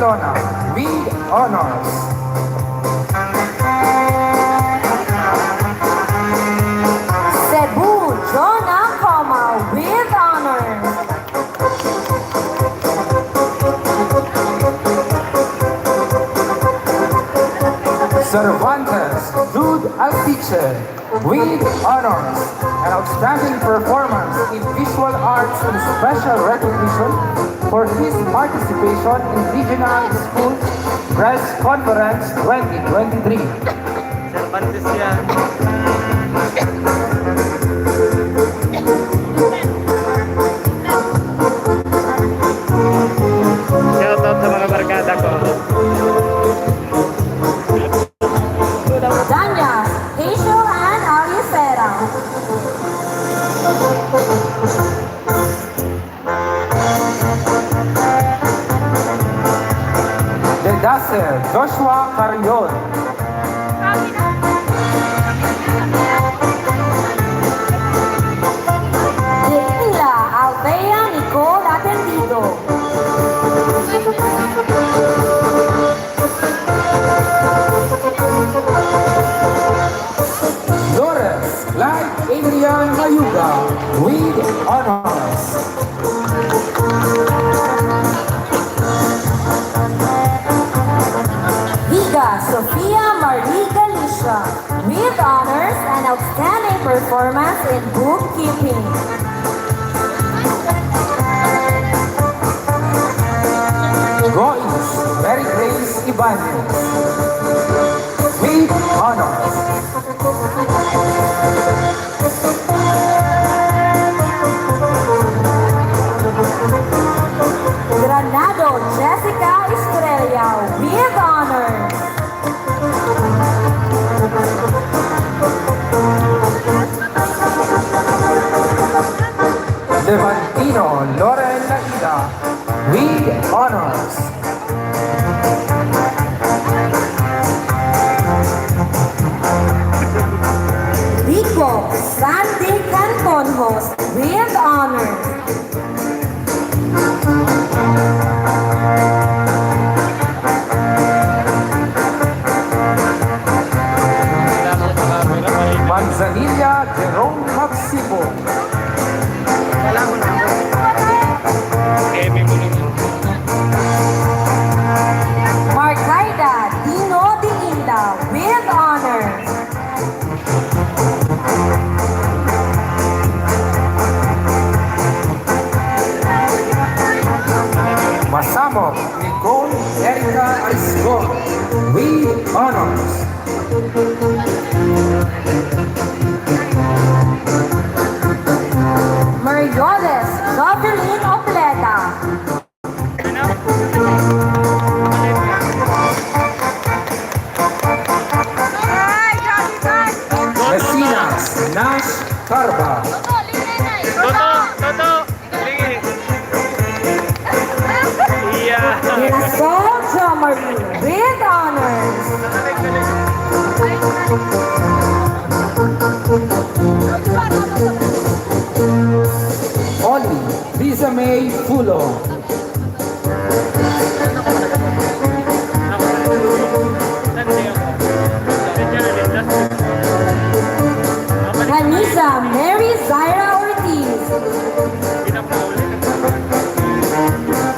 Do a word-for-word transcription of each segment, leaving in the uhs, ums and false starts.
Lona with honors. Cebu, Jonah Coma with honors. Cervantes, Jude Alquiche with honors. An outstanding performance in visual arts and special recognition for his participation in Regional School Press Conference twenty twenty-three. Cervantes yan. Shoutout sa mga barkada ko. Danias, Hazel and Alicera. De Dacer, Joshua Carrion. De Pila, Althea Nicole Atendido. Flores, Clyde Adrian Mayuga with honors. Viga, Sofia Marie Galicia with honors and outstanding performance in bookkeeping. Gois, Mary Grace Ibanez with honors. Granado, Jessica Estrella with honors. Levantino, Loren Laida with honors. Rico, Sandy Cantonjos with honors. Manzanilla, Jerome Magsimo. Marcaida, Dino de Inda with honors. Masamok, Nicole Erica Arisco with honors. Merioles, Jovelyn Obleda. Mesinas, Nash Carba. Toto, Toto, lingi. Iya. Mirasol Jomari with honors. Oli, Lisa May Fulo. Vanessa Mary Zaira Ortiz.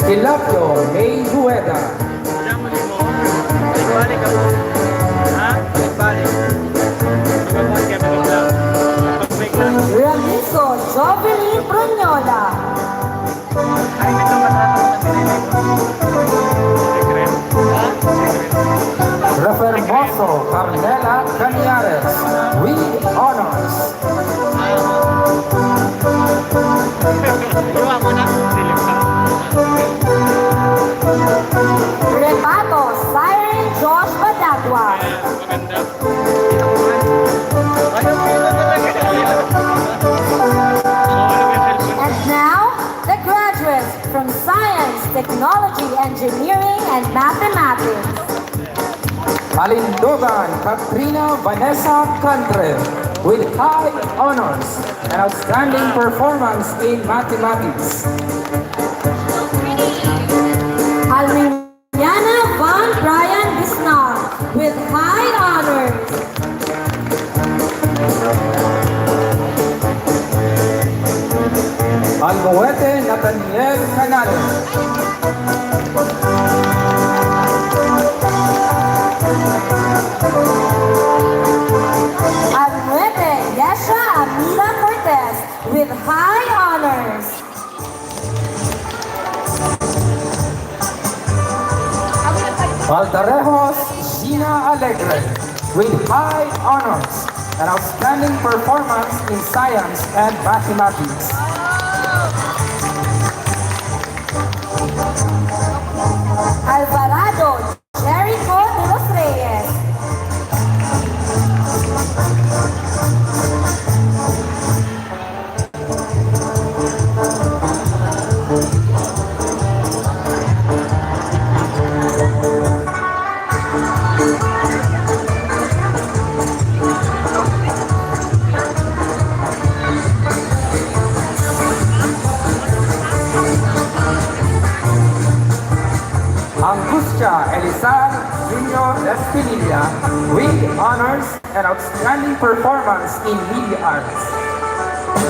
Tilapio May Rueda. Ramiso Jovelyn Brunyola. Rafael Moso, Carmela Cañares, with honors. Repato, Siren Josh Badagwa. And now, the graduates from Science, Technology, Engineering, and Mathematics. Alindogan Katrina Vanessa Cantre with high honors and outstanding performance in mathematics. Almin Almuete Nathaniel Canales. Almuete Yesha Amira Cortez with high honors. Valdarejos Gina Alegre with high honors and outstanding performance in science and mathematics. Alvarado Jericho de los Reyes. Angustia Elizar Junior Espinilla with honors and outstanding performance in media arts.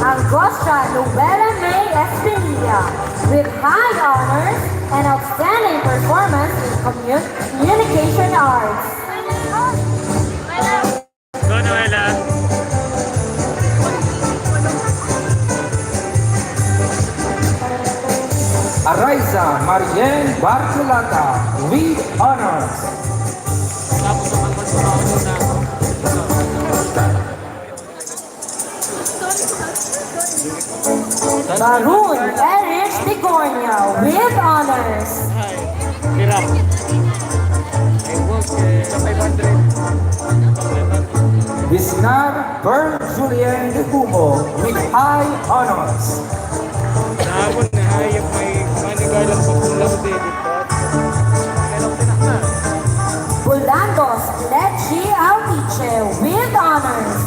Angustia Novela May Espinilla with high honors and outstanding performance in commu- communication arts. Go, Noela. Araiza Mariel Bartolata with honors. Barun Erich Bigornia with honors. Hirap. Bisnar Pearl Julien Negumo with high honors. Naabot na hayop may manigalang sa pulang dito. Bulandos Lechi Autiche with honors.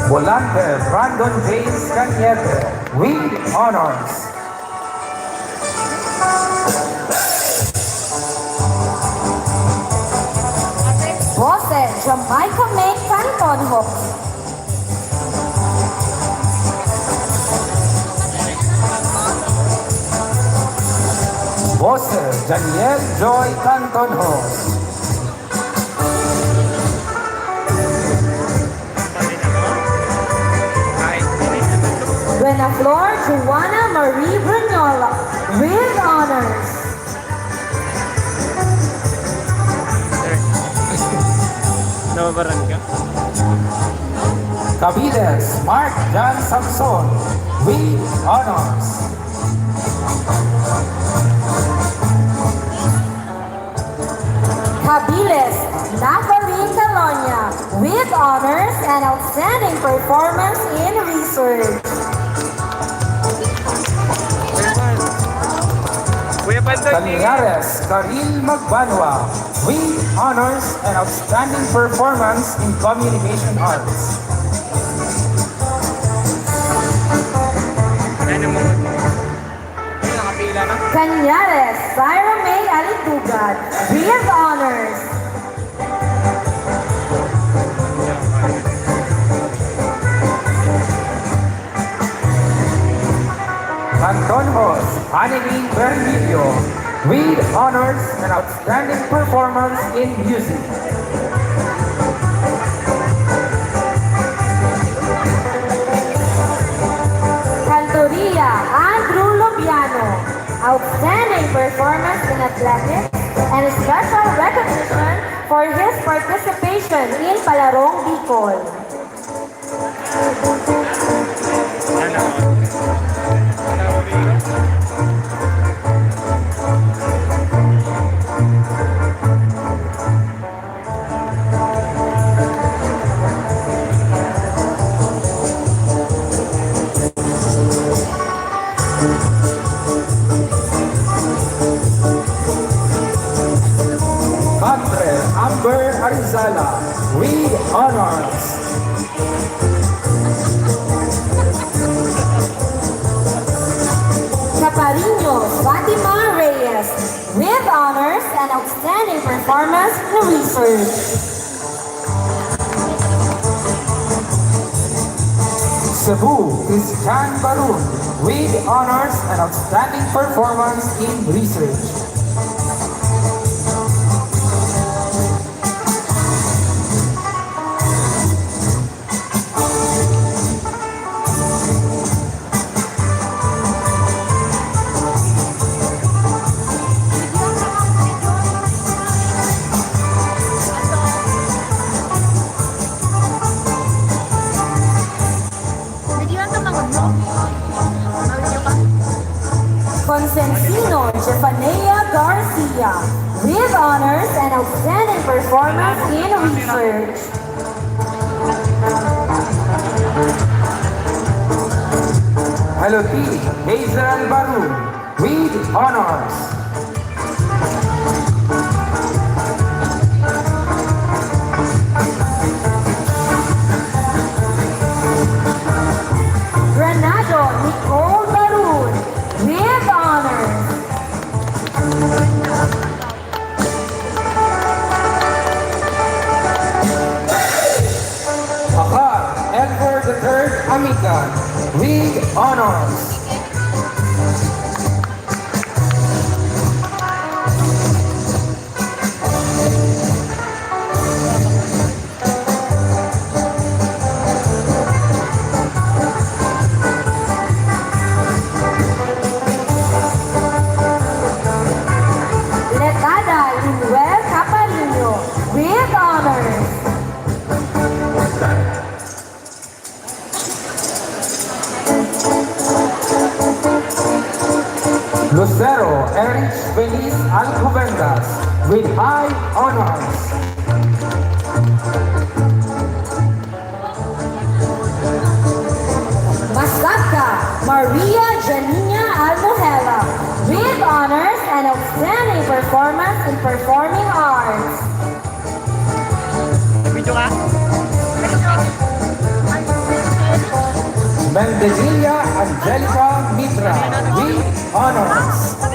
Volante Brandon James Cañete with honors. Bose Jamaica May Canton Hawks. Bose Daniel Joy Canton Hawks. Buena Flor Juana Marie Bruniola with honors. Nababaran ka? Cabiles Mark Jan Samson with honors. Cabiles Natalie Calonia with honors and outstanding performance in research. Kuya Pandoy, Cañares Karil Magbanwa with honors and outstanding performance in communication arts. Ano mo? Ay, nakapila na. Cañares Syra May Alitugad with honors. Canton Hawks Hanilin Bermilio with honors and outstanding performance in music. Cantoria Andrew Lobiano, outstanding performance in athletics and special recognition for his participation in Palarong Bicol. Padre Amber Arizala with honors. Caparino Fatima Reyes with honors and outstanding performance in research. Cebu, Christian Barun with honors and outstanding performance in research. Consensino Jefania Garcia with honors and outstanding performance in research. Haloti Hazel Barun with honors. Granado Nicole Barun with honors. Akar Edward the third Amica with honors. Letada Linuel Caparino with honors. Lucero Erich Feliz Alcobendas with high honors. Masabca Maria Janina Almojela with honors and outstanding performance in performing arts. Video ka? Mendevilla Angelica Mitra with honors.